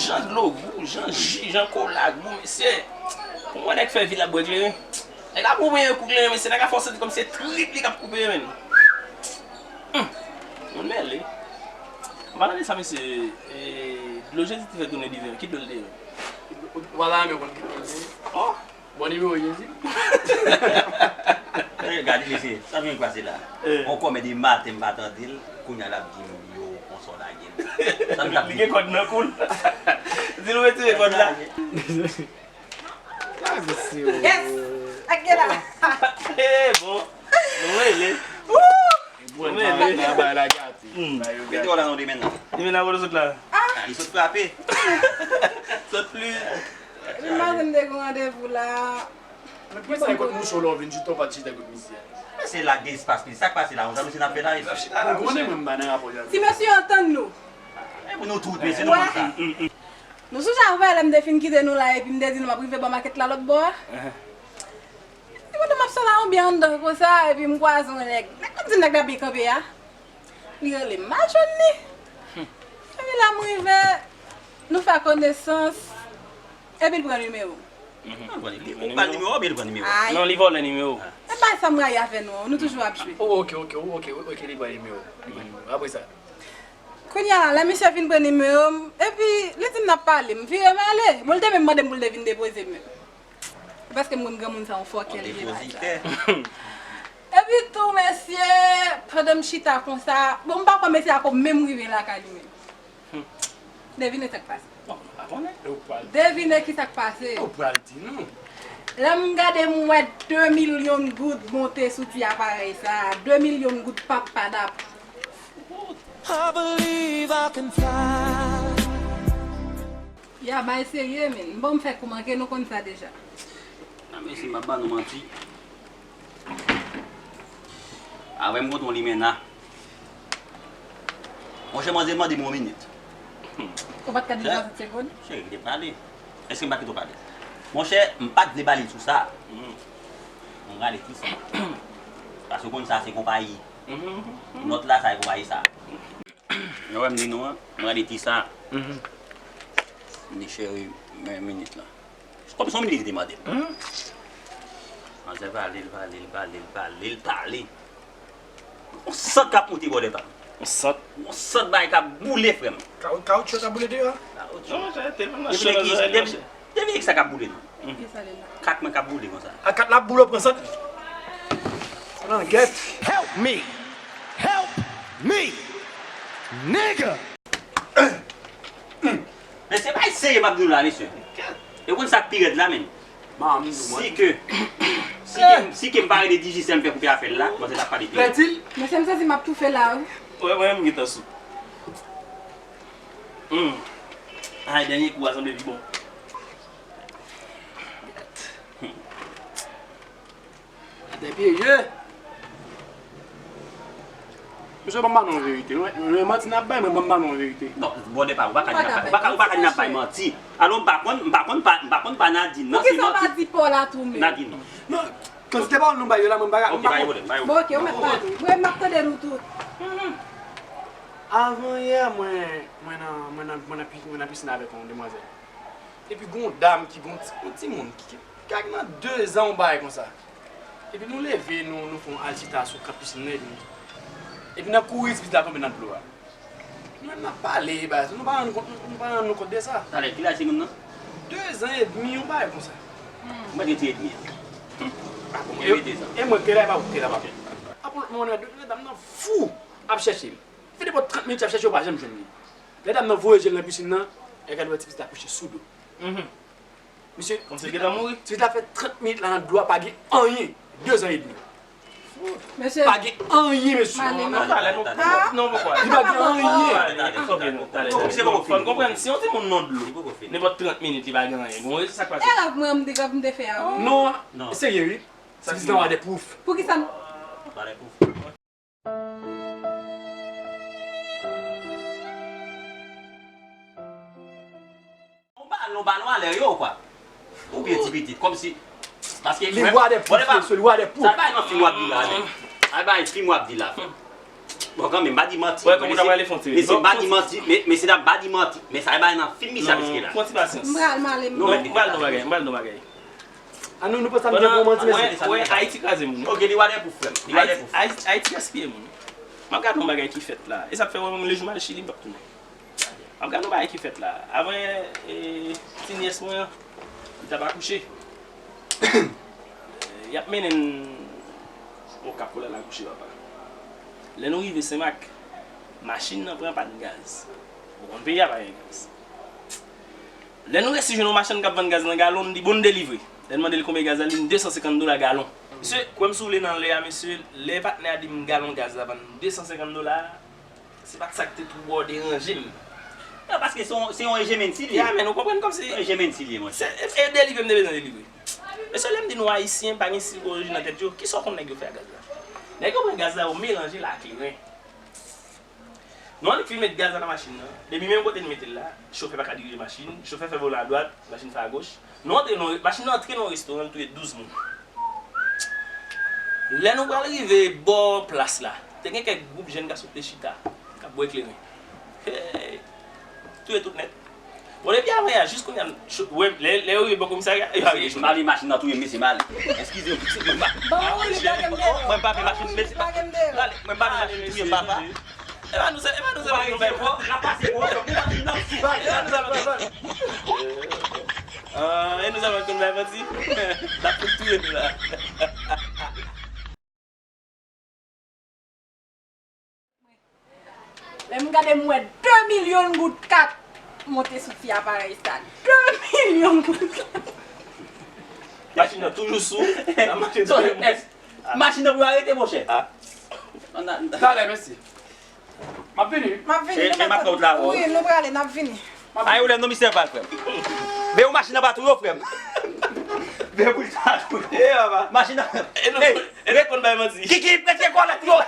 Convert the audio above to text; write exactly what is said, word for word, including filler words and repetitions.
Jan dlo gou, jan ji, jan kola gou, mesye. Pou mwen, nèg fè vi l ap bwè kleren. Nèg ap koupe yon kou kleren, mesye, nèg ap fè w santi kòmsi se trip li k ap koupe, menn. Hum, moun mele. An palan de sa, mesye, e, dlo Jezi te fè tounen diven, ki dlo l te ye? Ou pa ta renmen konn ki dlo l te ye? Oh! Bon nimewo Jezi. Eh, gade, mesye, sa vin pase la. Eh. On kòmè de maten, m pa tande l, kounye a l ap di m, yo, konsa w lage m. Sa m t ap di. Li gen kòd nan kou l. Di l retire kòd la. Yes! Ak gen la. Eh, bon. Nou rele. Woo! Mwen, mwen, mwen. Mete w la nan demen nan. Demen nan, wè sot la. Ah, li sot frape. Sot pli. Li pa konn de gen randevou la. Mwen, mwen sa e kot mouche w lè w vin chita w pa t chita kot misye. Men se la gen espas li. Sa k pase la? Yon jalouzi n ap fè la, mesye. Ou konnen mwen m pa nan rapò jalouzi. Si mesye antann nou. E pou nou tout, mesye, nou konn sa. Nou sou jan avè lè m te fin kite nou la epi m te di nou m ap rive bò makèt la lòt bò a. Li mande m ap sot la yon byen anndan konsa epi m kwaze yon nèg. Nèg la di nèg la byen kanpe a. Li rele m, m al jwenn li. Epi lè m rive, nou fè konesans. Epi l pran nimewo m. Ou pran nimewo, oubyen li pran nimewo? Ay. Non, li vòlè nimewo. E bay sa m rayi avè nou an, nou toujou ap jwe. Oh, ok, ok, ok, ok, li pran nimewo. Li pran nimewo. Apre sa? Kounye a la, lè misye fin pran nimewo m, epi li di m n ap pale, m vire m ale. Bon, li te menm mande m pou l te vin depoze m menm. Paske m konn granmoun sa yon fòkè l ye la. Epi tou, mesye, pandan m chita konsa, bon, m pa kwè mesye a ko menm rive lakay li menm. Devine sa k pase. Bon, nou pa konnen. E ou pral. Devine ki sa k pase. E ou pral di nou. Lè m gade, m wè de milyon goud monte sou ti aparèy sa a. De milyon goud pap padap. I believe I can fly. Ya bay serye, men. Bon, m fè kou manke, nou konn sa deja. Nan, men si m ap ba nou manti. Avè m kontre yon limena. Monchè, manzè mande m yon minit. Ou pa t ka di trant segonn? Cheri, kite pale. Èske m pa kite w pale? Monchè, m pa t vle ba li sou sa. M rale ti sa. Paske w konn sa se konpayi. Nòt la, sa e konpayi sa. Lè w wè m di nou an, m rale ti sa. M di, cheri, men minit la. Kòm se yon minit li te mande m. Manzè pale, l pale, l pale, l pale, l pale. Yon sant k ap monte bò dèt la. Yon sant? Yon sant bagay k ap boule, frè m. Kawoutchou k ap boule deyò a? Kawoutchou. Devine ki, devine ki sa k ap boule non. Kat mwen k ap boule konsa. A kat la ap boule, w pran sant? Nan gèt. Help me! Help me! Nigga! Men se bagay serye m ap di w la, mesye. E w konn sa k pi rèd la, menm? Si ke, si ke, si ke m pa rele Digicel m fè koupe afè l la, manzè t ap pale pi rèd. Mesye, m santi m ap toufe la, wi. Wè, mwen menm m gentan sou. Ay, dènye kou a sanble pi bon. Atè pye, ye! Mesye, ban m ba nou yon verite. Lè manti n ap bay, mwen, ban m ba nou yon verite. Non, bwòdè pa, ou pa ka di n ap bay, ou pa ka, ou pa ka di n ap bay manti. Alò, m pa konn, m pa konn pa, m pa konn pa Nadine nan, se manti. Poukisa w pa di pa w la tou menm? Nadine, non. Non, kantite pawòl nou bay yo la, mwen, m pa ka, m pa konn. Ok, pa gen pwoblèm, pa gen pwoblèm. Bon, ok, ou mèt pa di. Mwen, m ap tande nou tout. Avan yè, mwen, mwen nan, mwen nan, mwen nan pi-, mwen nan pisin avèk yon demwazèl. Epi gon dam ki gon ti, yon timoun ki, ki, ki nan de zan, yon bagay konsa. Epi nou leve, nou, nou fè yon al chita sou kant pisin nan, epi, epi n ap kouri, ti pitit la tonbe nan dlo a. Nou menm n ap pale, bagay sa, nou pa rann nou kont, nou pa rann nou kont de sa. Talè, ki laj timoun nan? De zan edmi, yon bagay konsa. Mwen gen ti edmi. E mwen, te la, e pa ou, te la, pa. Apre, mwen wè de dam nan fou ap chèche l. Fè nenpòt trant minit y ap chèche, yo pa janm jwenn li. Lè dam nan voye je l nan pisin nan, e gade wè ti pitit la kouche sou do. Misye, kòmsi l gentan mouri. Ti pitit la fè trant minit la nan dlo a, pa gen anyen. De zan edmi. Mesye. Pa gen anyen, mesye. Non, talè, non, non, poukwa? Li pa gen anyen. Talè, talè, talè. Fò n konprann, si yon timoun nan dlo, nenpòt trant minit, li pa gen anyen. Bon, se sa k pase. E rèv mwen, m te, m te fè a, wi. Non, serye, wi. Ti pitit la wè de pouf. Poukisa n- On balon, balon anlè yo, kwa. Oubyen ti pitit, kòmsi, paske li wa de pouf, mesye, li wa de pouf. Sa pa yon fim w ap di la, men. Sa pa yon fim w ap di la, frè. Bon, kanmenm, m pa di manti. Wè, kòman w ta prale fon ti. Mesye, m pa di manti. Mesye, m pa di manti. Men sa e bay nan fim misye riske la. Pran ti pasyans. M pral male m. Non, men m pral di yon bagay, m pral di yon bagay. An nou, nou pran sa m gen pou manti, mesye. Wè, Ayiti kraze moun. Ok, li wale pou frè m. Li wale pou frè m. Ayiti gaspiye moun. M ap gade yon bagay ki fèt la. E sa k fè wè mwen lejou m al Chili, m p ap tounen. M ap gade yon bagay ki fèt la. Avè, e, ti nyès mwen an, li t ap akouche. Y ap mennen n Okap pou l al akouche, papa. Lè nou rive Senmak, machin nan pran pàn gaz. Ou konn peyi a pa gen gaz. Lè nou resi jwenn yon machann k ap vann gaz nan galon, n di bon, n delivre. Lè n mande l konbyen gaz la, li di m de san senkant dola galon. Mesye, kwè m si w vle nan lè a, mesye, lè patnè a di m galon gaz la vann de san senkant dola, se pa t sa k te twò deranje m. Non, paske se yon, se yon Ejemensi li ye. Ya, men ou konprann kòmsi. Ejemensi li ye, monchè. Se, e, e delivre m te bezwen delivre. Mesye, lè m di nou Ayisyen pa gen sik orijin nan tèt yo, kisa w konn nèg yo fè ak gaz la? Nèg yo pran gaz la, yo melanje l ak kleren. Nou annik fin met gaz la nan machin nan. Depi menm kote n mete l la, chofè pa ka dirije machin, chofè fè volan adwat, machin fè agoch. Nou antre nan, machin nan antre nan yon restoran, l touye douz moun. Lè nou pral rive bò plas la, te gen kèk gwoup jèn gason ki te chita, k ap bwè kleren. Hey! Touye tout nèt. Bon, depi avè a, jis kounye a, cho-, wè, lè, lè yo rive bò komisarya, yo arete chofè. M ale machin nan touye m, mesye, m ale. Eskize m, eskize m, m pa. Bon, wi, li pa gen m deyò. Mwen m pa gen machin, mesye. Li pa gen m deyò. Mwen m pa gen machin, touye m, papa. E pa nou sèl, e pa nou sèl ki konn bay manti. Rapase gwo, nou pa di nan sou bagay. E pa nou sèl ki konn bay manti. Ah, e nou sèl ki konn bay manti. N ap fout touye nou la. Lè m gade, m wè de milyon goud kat monte sou fye aparèy sa. De milyon goud kat. Machin nan toujou sou. Nan machin nan. Machin nan pou arete, monchè. Ah. Talè, mèsi. M ap vini. M ap vini. E, e m ap fè wout la, wi, nou prale, n ap vini. Ay, ou lè non, Mister Val, frè m. Veye w machin nan pa touye w, frè m. Veye pou l ta touye. E, papa. Machin nan. E nou, e nou konn bay manti. Kiki, prete kòlèt yo.